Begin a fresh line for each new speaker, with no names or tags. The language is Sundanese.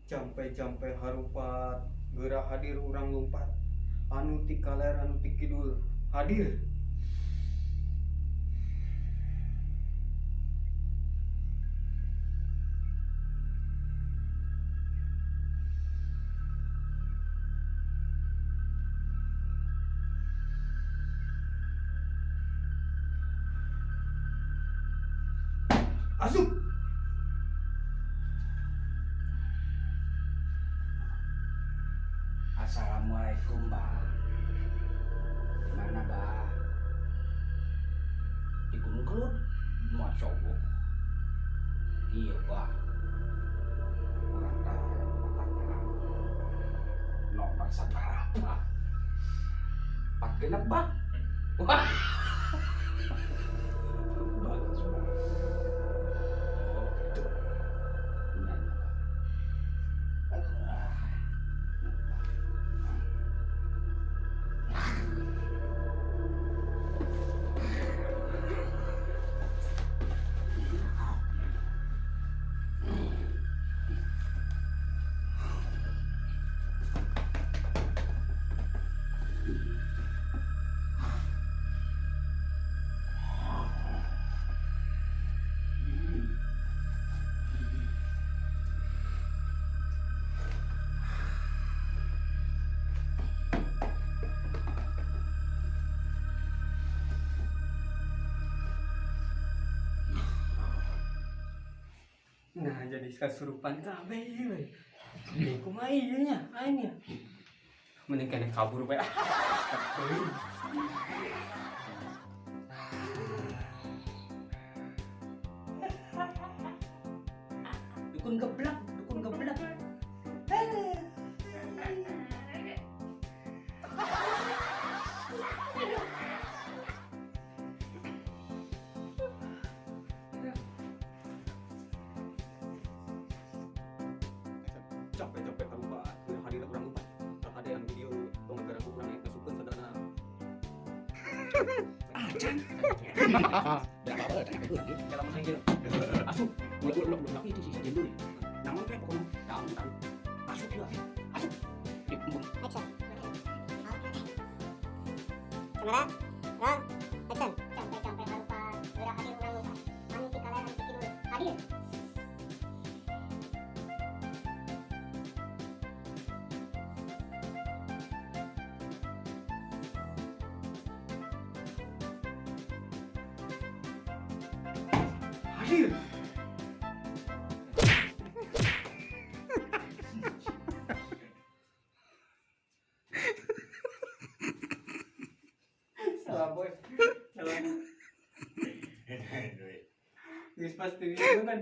Jampe-jampe harupat, geura hadir urang lumpat. Anu ti kaler anu ti kidul hadir. Asup.
Assalamualaikum, Bah. Di mana, Bah? Di Gunung Kelud. Masya Allah. Iya, Bah. Orang tahu pertanyaan. Nomor seberapa? 4 genep, Bah. Wah. Bagus, Bah. Oh, gitu. Nanya, Bah. Aduh.
Nah, jadi kesurupan kabeh ieu we. Deui kumaha ieu nya aing nya. Mending kene kabur bae.
Dukun geblak, dukun geblak.
Capek-capek harupat, geura hadir urang lumpat. Tah ada yang video tong gara urang masukkeun sadana.
Acan.
Kalau mun anjir. Asup.
Ulah ulah ulah itu sih saja dulu. Namun teh pokoknya tahu tahu. Asup ya. Asup. Di embung.
Action. Kamera, roll, action. Jampe-jampe harupat, geura hadir urang lumpat. Anu ti kaler anu ti kidul, hadir.
Hadir. Salah boy. Salah. Geus pasti kan.